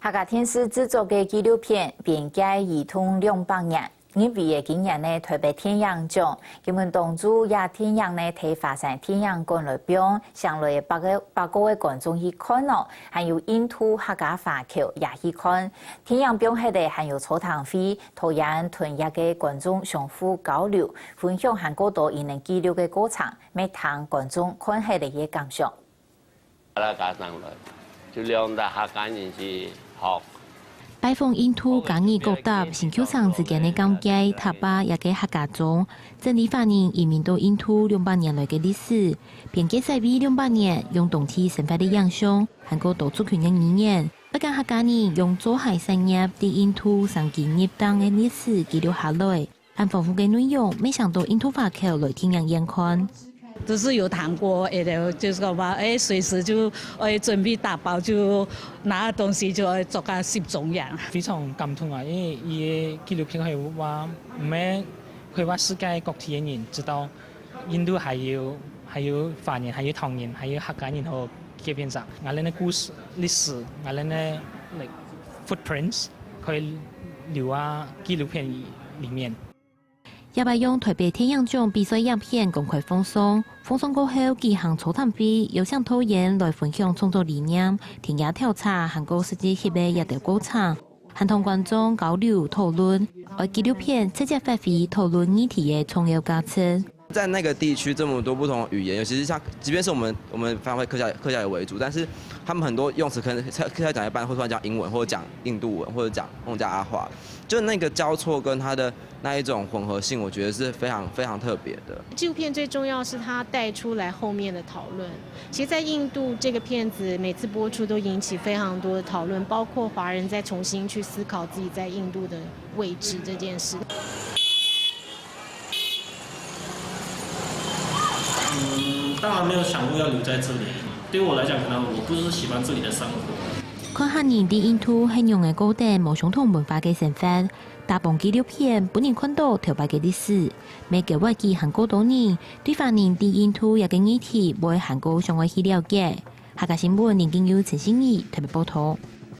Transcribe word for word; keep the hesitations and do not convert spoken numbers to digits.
客家電視製作个紀錄片《邊界移動兩百年》，入圍个今年个臺北電影獎，佢等當初這電影呢，在華山電影館來放，上來百个百个个觀眾去看哦，還有印度客家華僑也去看。電影放忒个還有座談會，導演同這个觀眾相互交流，分享還過多佢等記錄个過程，乜聽觀眾看忒个个感想。 阿拉加上來，就兩大客家人去學。拜訪印度嘉義各搭新舊城之間个交界，塔壩這个客家庄，整理華人移民到印度兩百年來个歷史，邊界西圍兩百年，用當地生活个影響，還過多族群个語言，愛將客家人用做鞋產業在印度生根入黨个歷史記錄下來。 恁豐富个內容，乜想到印度華僑來電影院看。只是有談過，欸，就是講嘛，欸，隨時就，欸，準備打包，就拿東西就，欸，做个集中營。非常感動啊，因為佢个紀錄片可以話，毋係可以話世界各地个人知道印度還有，還有華人，還有唐人，還有客家人和改變者。𠊎等个故事、歷史，𠊎等个，like，footprints 可以留啊紀錄片裡面。這擺用臺北電影獎比賽影片公開放送，放送過後舉行座談會，邀請導演來分享創作理念、田野調查，還過實際翕个這兜過程，還同觀眾交流討論，愛紀錄片直接發揮討論議題个重要價值。 在那個地區這麼多不同的語言，尤其是像，即便是我們，我們翻譯客家，客家語為主，但是他們很多用詞可能客家講一半，會突然講英文，或者講印度文，或者講孟加拉話，就那個交錯跟它的那一種混合性，我覺得是非常，非常特別的。紀錄片最重要是它帶出來後面的討論。其實，在印度這個片子每次播出都引起非常多的討論，包括華人在重新去思考自己在印度的 位置這件事。嗯，當然沒有想過要留在這裡。對我來講，可能我不是喜歡這裡的生活。看客人在印度係仰仔過等無相同文化个生活，打幫紀錄片分人看到頭擺个歷史，乜勾畫起還過多人對華人在印度這个議題會還過想愛去了解。客家新聞林景佑、陳信義特別報導。